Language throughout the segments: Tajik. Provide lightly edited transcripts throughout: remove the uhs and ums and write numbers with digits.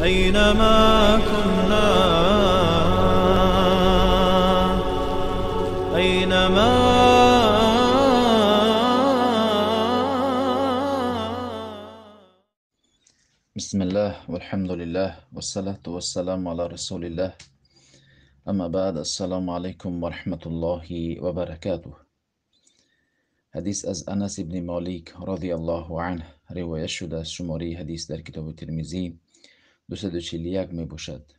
أينما كنا، أينما. بسم الله والحمد لله والصلاة والسلام على رسول الله، اما بعد، السلام علیکم و رحمت الله و برکاته. حدیث از انس ابن مالک رضی الله عنه روایت شده است. شماره حدیث در کتاب ترمذی 241 می باشد.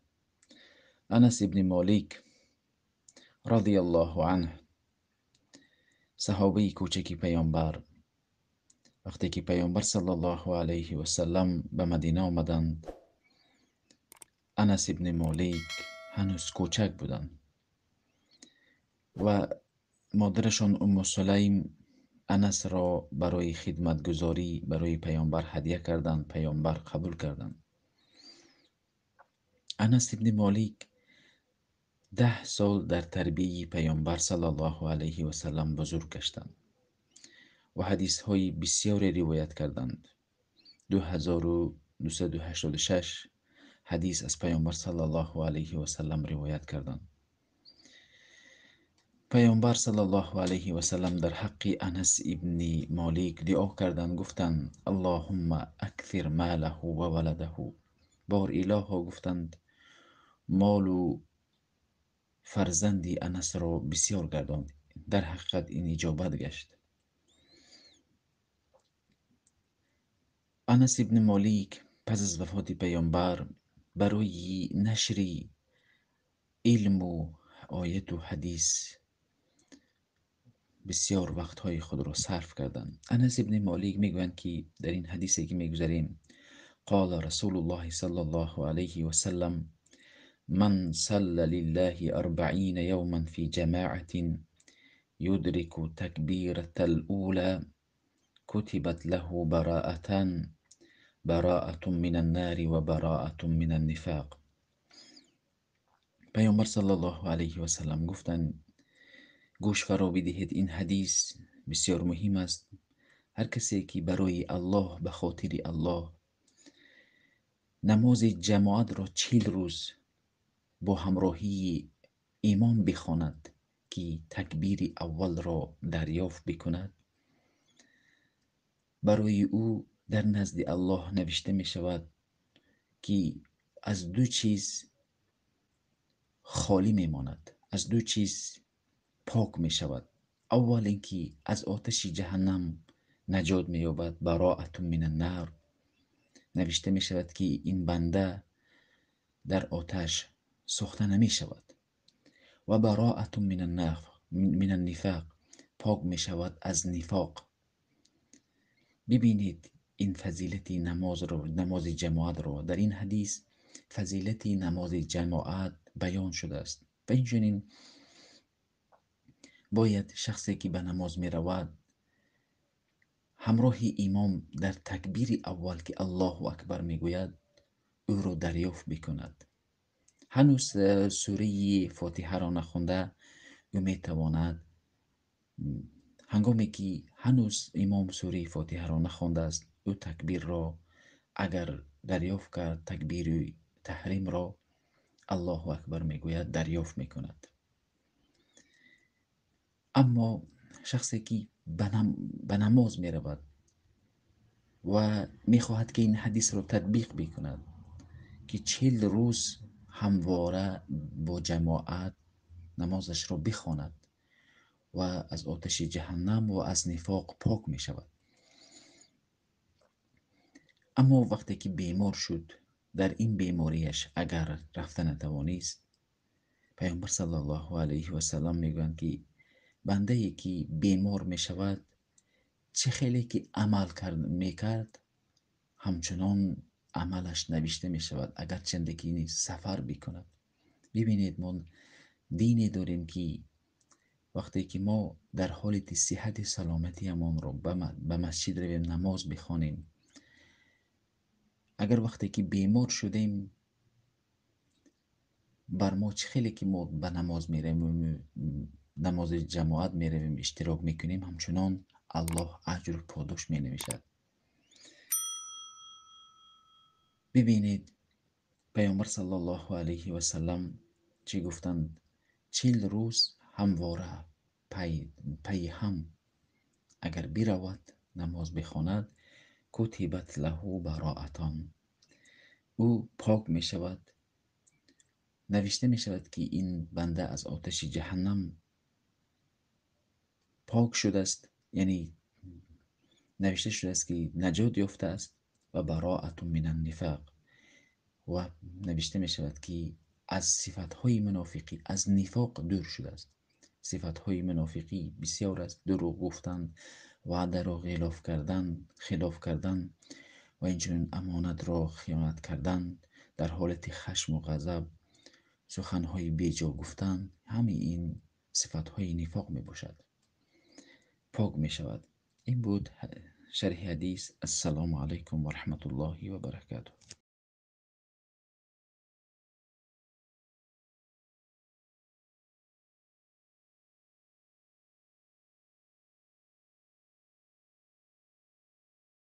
انس ابن مالک رضی الله عنه، صحابه کوچکی پیامبر، وقتی که پیامبر صلی الله علیه و سلم به مدینه آمدند، انس ابن مالک هنوز کوچک بودند و مادرشان ام سلیم انس را برای خدمتگزاری برای پیامبر هدیه کردند. پیامبر قبول کردند. انس ابن مالک 10 سال در تربیه پیامبر صلی الله علیه و سلم بزرگ گشتند و حدیث های بسیاری روایت کردند. 2286 حدیث از پیامبر صلی الله علیه و سلم روایت کردند. پیامبر صلی الله علیه و سلم در حق انس ابن مالک دعا کردند، گفتند: اللهم اکثر ماله و ولده. بار الها، گفتند، مال و فرزندی انس را بسیار گرداند. در حقیقت این اجابت گشت. انس ابن مالک پس از وفات پیامبر برای نشر علم و آیت و حدیث بسیار وقتهای خود را صرف کردند. انس ابن مالک میگویند که در این حدیثی که میگذاریم، قال رسول الله صلی الله علیه و سلم: من صلى لله 40 يوما في جماعة يدرك تكبيرة الأولى كتبت له براءتان، براءة من النار وبراءة من النفاق. پیامبر صلی الله علیه و سلم گفتند، گوش فرا بدهید، این حدیث بسیار مهم است. هر کسی که برای الله، به خاطر الله، نماز جماعت را 40 روز با همراهی امام بخواند که تکبیر اول را دریافت بکند، برای او در نزد الله نوشته می شود که از دو چیز خالی می ماند، از دو چیز پاک می شود. اول اینکه از آتش جهنم نجات می یابد، براءة من النار. نوشته می شود که این بنده در آتش سوخته نمی شود. و براءة من النفاق، پاک می شود از نفاق. ببینید این فضیلت نماز رو، نماز جماعت رو در این حدیث فضیلت نماز جماعت بیان شده است. و اینچنین باید شخصی که به نماز می رود همراه امام در تکبیر اول که الله اکبر می گوید او را دریافت بکند. هنوز سوره فاتحه را نخونده، او می تواند هنگامی که هنوز امام سوره فاتحه را نخوانده است، او تکبیر را اگر دریافت کرد، تکبیر تحریم را، الله اکبر میگوید، دریافت میکند. اما شخصی که به نماز میرود و میخواهد که این حدیث را تطبیق بکند که 40 روز همواره با جماعت نمازش را بخواند و از آتش جهنم و از نفاق پاک می شود. اما وقتی که بیمار شد، در این بیماریش اگر رفته نتوانست، پیامبر صلی الله علیه و سلم میگویند که بنده ای که بیمار می شود، چه خیلی که عمل میکرد همچنان عملش نوشته می شود، اگر چندکی نیز سفر بکند. ببینید ما دینی داریم که وقتی که ما در حالت صحت سلامتی همان رو به مسجد رویم نماز بخوانیم، اگر وقتی که بیمار شدیم بر ما چه خیلی که ما به نماز میریم، نماز جماعت میرویم، اشتراک میکنیم، همچنان الله اجر و پاداش مینویسد. ببینید Паёмбар саллаллоҳу алайҳи васаллам чӣ гуфтанд? 40 рӯз ҳамвора пайи ҳам агар биравад, намоз бихонад, кутибат лаҳу бароатон, ӯ пок мешавад, навишта мешавад, ки ин банда аз оташи ҷаҳаннам пок шудааст, яъне навишта шудааст, ки наҷот ёфтааст, ва бароатун минан нифоқ, ва навишта мешавад, ки аз сифатҳои мунофиқӣ, аз нифоқ дур шудааст. Сифатҳои мунофиқӣ бисёр аст: дурӯғ гуфтан, ваъдаро ғилоф кардан, хилоф кардан ва инчунин амонатро хиёнат кардан, дар ҳолати хашму ғазаб суханҳои беҷо гуфтан. Ҳамаи ин сифатҳои нифоқ мебошад. Пок мешавад. Ин буд шарҳи ҳадис. Ассалому алайкум ва раҳматуллоҳи ва баракатуҳ.